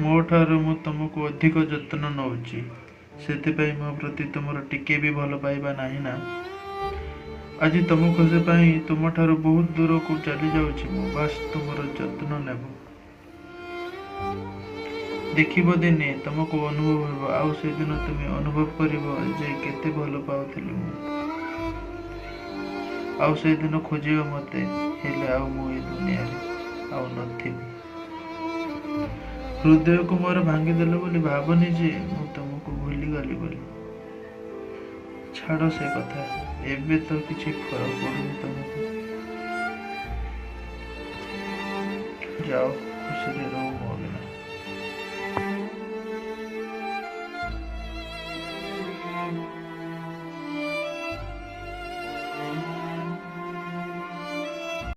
ମୋ ଠାରୁ ମୁଁ ତୁମକୁ ଅଧିକ ଯତ୍ନ ନେଉଛି, ସେଥିପାଇଁ ମୋ ପ୍ରତି ତୁମର ଟିକେ ବି ଭଲ ପାଇବା ନାହିଁ ନା? ଆଜି ତମ ଖୁସି ପାଇଁ ତୁମଠାରୁ ବହୁତ ଦୂରକୁ ଚାଲିଯାଉଛି ମୁଁ, ବାସ୍ ତୁମର ଯତ୍ନ ନେବ। ଦେଖିବ ଦିନେ ତମକୁ ଅନୁଭବ ହେବ, ଆଉ ସେଦିନ ତୁମେ ଅନୁଭବ କରିବ ଯେ କେତେ ଭଲ ପାଉଥିଲି ମୁଁ। ଆଉ ସେଦିନ ଖୋଜିବ ମତେ, ହେଲେ ଆଉ ମୁଁ ଏ ଦୁନିଆରେ ଆଉ ନଥିବି। ହୃଦୟକୁ ମୋର ଭାଙ୍ଗିଦେଲ ବୋଲି ଭାବନି ଯେ ମୁଁ ତମକୁ ଭୁଲିଗଲି ବୋଲି। ଛାଡ଼ ସେ କଥା, ଏବେ ତ କିଛି ଫରକ ପଡୁନି ତମକୁ। ଯାଅ, ଖୁସିରେ ରୁହ ମୋ ବିନା।